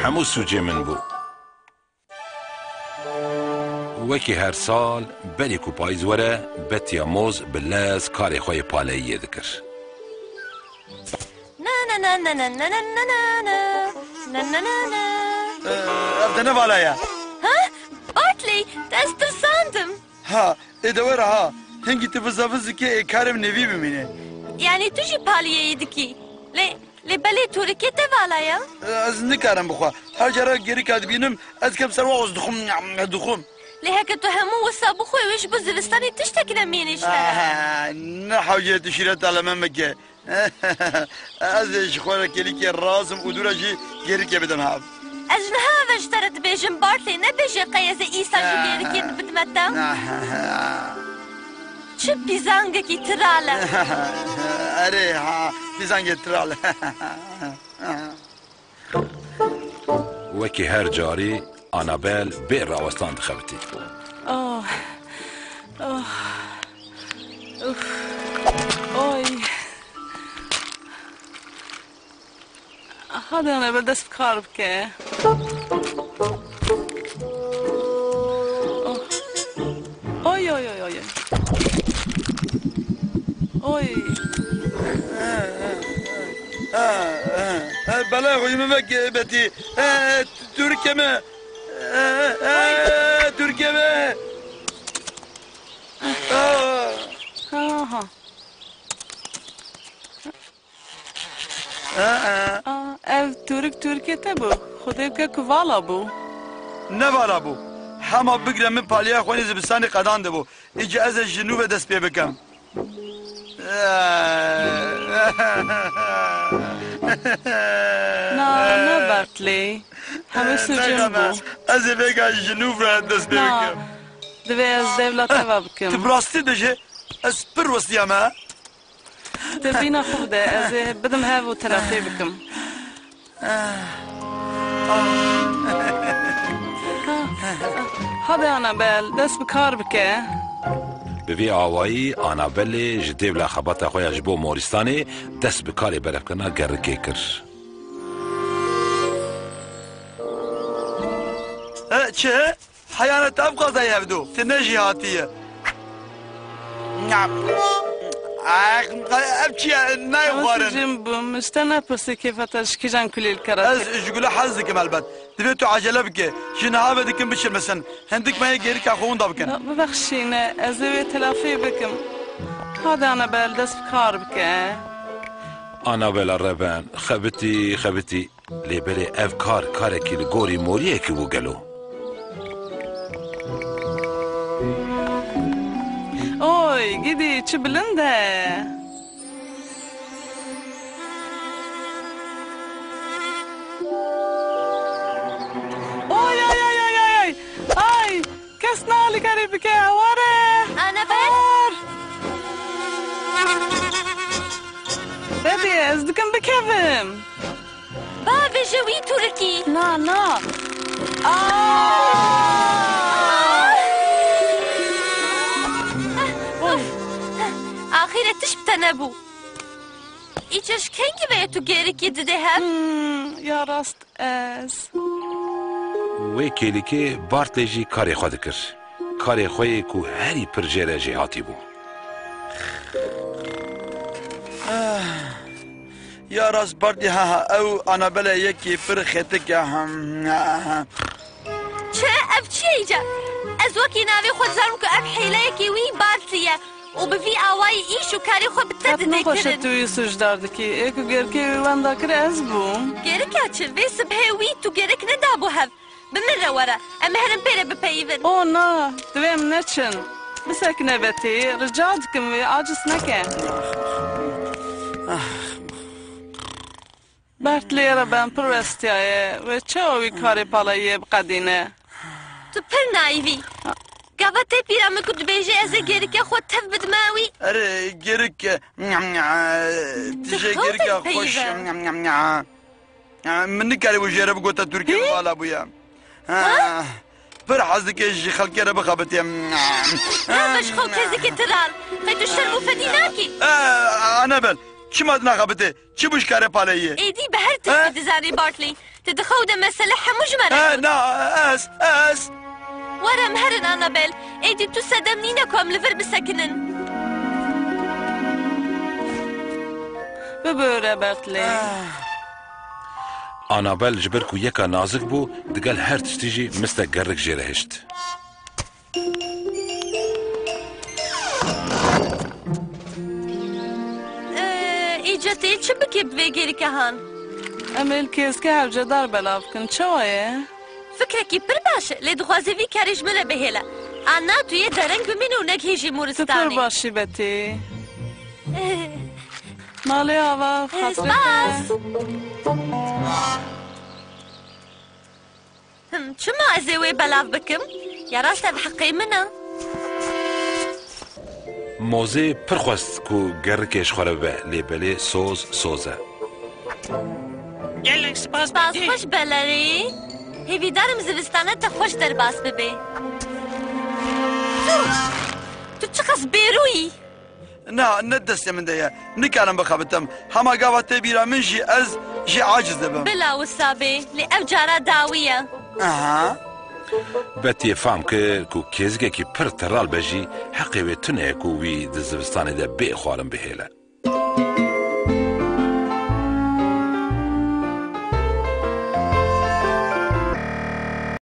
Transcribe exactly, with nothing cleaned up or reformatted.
Hemû sûcê min bû. Wekî her sal, berî ku payîz were, Betiya Moz bi lez karê xwe yê paleyiyê dikir. Na na na na na na na na na na. Na na na na. Ee, ev de ne vala ye? Ha? Bartley, te ez tirsandim. Ha, ê de were ha. Hingî tu vizavizikê ê karê min nêvî bimîne. Yanî tu jî paliyeyî dikî. Lê, lê belê tûrikê te vala ye? Ee, ez nikarim bixwe. Her cara gerika dibînim, ez kem ser wan dixwim, dixwim. Lê heke tu hemû wisa bixwe, wê ji bo zivistanê tiştek nemîne ji te re. Aha, ne hewce tu şîreta li me meke. Ez ê ji xwe re kêlîkê razim û dû re jî gêrikê bidim hev. Ez ji niha ve ji te re dibêjim, Bartley, nebêje qey ez ê îsa jî gêrikê bidime te. Çi pîzangekî tiral e. Erê ha, pîzangê tiral. Wekî her carî, Anabel bê rawestan dixebitî. Oh. Oh. Uf. Oy. Hadi Anabel, dest bi kar bike. Oh. Oy, oy, oy, oy, oy. Oy. Belê xwe min vek Betî. Tûrikê me. Tûrikê me. Aha. Aa, ev tûrik tûrikê te bû. Xwedê bike ku vala bû. Ne vala bû. Hema bigre min paliya xwe nê zivistanê qedandibû. Îca ez ê ji nû ve dest pê bikim. Na, ne Bertley. Hemû Ne, sûcê min bû. Ez ê vêga ji nû ve dest pê Na, bikim. Divê ez dewla te ve bikim. Tu bi rastî dibêjî, ez pir westiyame. Tu bîna xwe bide, ez ê bidim hev û telafê bikim. Hadi Anabel, dest bi kar bike. Bi vî awayî Anabelê ji dêvla xebata xwe ya ji bo Morîstanê dest bi karê berevkirina gerikê kir. E, çi? Heyanê te ev qazayê hevdo. Ti ne jî hatiye. Ax, ev çi ye? Nayê Ama xwarin. Sicim bûm, ji te nepirsî kêfa te ji kîjan kulî li kere. Ez ji gule hez dikim elbet. Divê tu ecele bike. Ji niha ve dikim biçilmisin. Hindik me yê gêrika xwe winda bikin. Bibexşîne, ez ê wê telafî bikim. Hadi Anabel, dest bi kar bike. Anabela reben, xebitî, xebitî. Lê belê ev kar karekî li gorî moriyekî bû gelo? Oy, gidî çi bilind e! Oy, ay, ay, ay, ay, ay! Ay! Kes nalikarî bike, were! Anabel! Hewar! Bebê, ez dikim bikevim. Bavêje wî tûrikî. Na, na. Aa! Oy. Axîret tişt bi te nebû. Îçe ji kengî ve ye tu gêrikî didê hev? Hmm, ya rast ez. Wê kêlîkê Bartley jî karê xwe dikir. Karê xwe yê ku herî pir jê re jêhatî bû. Ya rast Bartley, ha ha, ew Anabela yekî pir xetik e, ha, ha. Çi? Ev çi ye îca? Ez wekî navê xwe dizanim ku ev hêleyekî wî Bartley ye û bi vî awayî îş û karê xwe bi te Qet didê nexweş e kirin. Tu wî sûcdar dikî. Ê ku gêrikê wî wenda kir ez bûm. Gêrika çi? Vê sibhê wî tu gêrik nedabû hev. Bi min re were. Em ê herin pê re bipeyivin. O na, divê em neçin. Bisekine Betî, rica dikim wî aciz neke. Bartley reben pir westiyaye wê çawa wî karê palayiyê biqedîne? Tu pir naîv î. Gava tê pîra min ku dibêje ez ê gêrike xwe tev bidime wî. Erê, gêrik, e, tu Tu jê xew gêrika tê xweş, peyive. E, min nikarîbû jê re bigota Tirkiyê Hî? vala bûye. Ha, Ha? pir hez dike ji xelkê re bixebitiye. Heve ji xew kezikê tiral. Qey tu şerm û fedî nakî? E, Anabel, Çima tu naxebitî? Çi bû ji karê paleyê? Êdî bi her tiştî dizanî, Bartley. Tu di xew de mesele hemû ji me re got. Na, ez, ez. Were em herin, Annabel. Êdî tu sedem nîne ku em li vir bisekinin. Bibore, Bartley. Annabel ji ber ku yeka nazik bû, digel her tiştî jî mistek gerik jê re hişt. Ee, îca tê çi bikê bi vê gêrike han? Em ê li kêzke hewcedar belav bikin. Çawa ye? Fikrekî pir baş e, lê dixwaze vî karê ji min re bihêle. A na tu yê dereng bimîne û negihêjî moristanê. Tu pir baş î, Betî. Malê ava, xatirê te. Spas. Him, çima ez ê wê belav bikim? Ya rast ev heqê min e. Mozê pir xwest ku gerikê ji xwe re bibe, lê belê soz, soz e. Gelek spas, Betî. Spas xweş, Belerî. Hêvîdarim zivistana te xweş derbas bibe. Tu, tu çiqas bêrû yî. Na, ne destê min de ye. Nikarim bixebitim. Hema gava tê bîra min jî ez jê aciz dibim. Bila wisa bê, lê ev cara dawî ye. Aha. Betiyê fam kir ku kêzikekî pir teral be jî heqê wê tune ye ku wî di zivistanê de bê xwarin bihêle.